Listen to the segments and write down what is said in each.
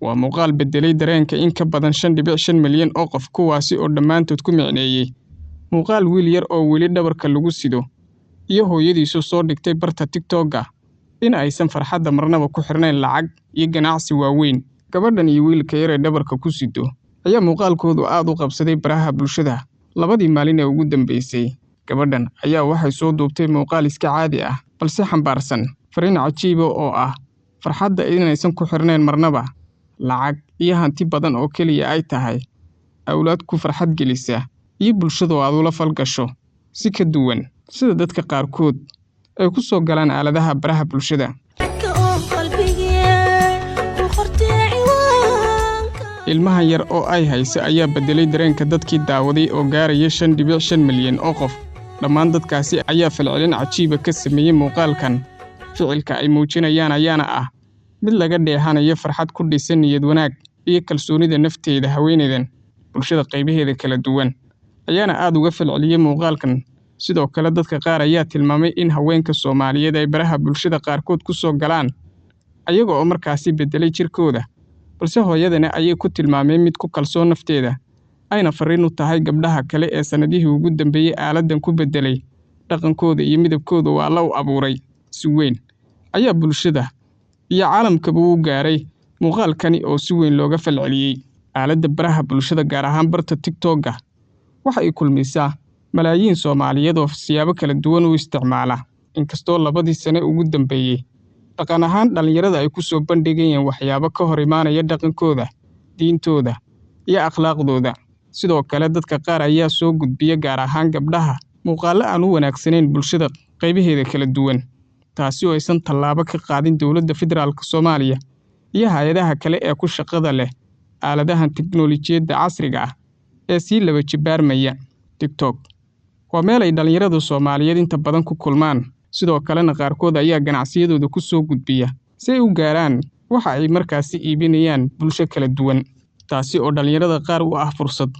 Waa muuqaal beddelay dareenka in ka badan 5.5 milyan oo qof, kuwaasi oo dhammaantood ku micneeyey muuqaal wiil yar oo weli dhabarka lagu sido iyo hooyadiisu soo dhigtay barta TikTok-ga in aysan farxadda marnaba ku xirnayn lacag iyo ganacsi waaweyn. Gabadhan iyo wiilka yar ee dhabarka ku sido ayaa muuqaalkoodu aad u qabsaday baraha bulshada labadii maalin ee ugu dambeysay. Gabadhan ayaa waxay soo duubtay muuqaal iska caadi ah, balse xambaarsan fariin cajiiba oo ah farxadda inaysan ku xirnayn marnaba lacag iyo hanti badan oo keliya ay tahay awlaad ku farxad gelisa iyo bulshada oo aad ula falgasho si ka duwan sida dadka qaarkood ay ku soo galaan aaladaha baraha bulshada. Ilmahan yar oo ay haysa ayaa beddelay dareenka dadkii daawaday oo gaaraya 5.5 milyan oo qof. Dhammaan dadkaasi ayaa falcelin cajiiba ka sameeyey muuqaalkan. Ficilka ay muujinayaan ayaana ah mid laga dheehanayo farxad ku dhisan niyad wanaag iyo kalsoonida nafteeda haweeneydan. Bulshada qaybaheeda kala duwan ayaana aad uga falceliyey muuqaalkan. Sidoo kale, dadka qaar ayaa tilmaamay in haweenka Soomaaliyeed ay baraha bulshada qaarkood ku soo galaan ayaga oo markaasi beddelay jirkooda, balse hooyadani ayay ku tilmaameen mid ku kalsoon nafteeda, ayna fariin u tahay gabdhaha kale ee sannadihii ugu dambeeyey aaladan ku beddelay dhaqankooda iyo midabkooda oo Alla u abuuray. Si weyn ayaa bulshada iyo caalamkaba u gaaray muuqaalkani oo si weyn looga falceliyey. Aaladda baraha bulshada, gaar ahaan barta TikTok-ga, waxa ay kulmisaa malaayiin Soomaaliyeed oo siyaabo kala duwan u isticmaala. Inkastoo labadii sane ugu dambeeyey dhaqan ahaan dhallinyarada ay ku soo bandhigayeen waxyaabo ka hor imaanaya dhaqankooda, diintooda iyo akhlaaqdooda. Sidoo kale, dadka qaar ayaa soo gudbiya, gaar ahaan gabdhaha, muuqaallo aan u wanaagsanayn bulshada qaybaheeda kala duwan, taasi oo aysan tallaabo ka qaadin dowladda federaalka Soomaaliya iyo hay'adaha kale ee ku shaqada leh aaladahan tiknoolajiyadda casriga ah ee sii laba jibaarmaya. TikTok waa meel ay dhallinyarada Soomaaliyeed inta badan ku kulmaan, sidoo kalena qaarkood ayaa ganacsiyadooda ku soo gudbiya si ay u gaaraan waxa ay markaasi iibinayaan bulsho kala duwan, taasi oo dhallinyarada qaar u ah fursad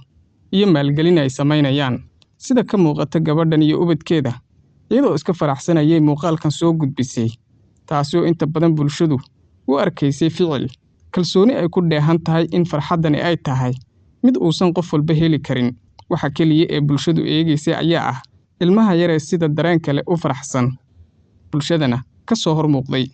iyo maalgelin ay samaynayaan. Sida ka muuqata gabadhan iyo ubadkeeda, iyadoo iska faraxsanayay muuqaalkan soo gudbisay, taasi oo inta badan bulshadu u arkaysay ficil kalsooni ay ku dheehan tahay in farxaddani ay tahay mid uusan qof walba heli karin. Waxa keliya ee bulshadu eegaysay ayaa ah ilmaha yaree sida dareen kale u faraxsan, bulshadana ka soo hor muuqday.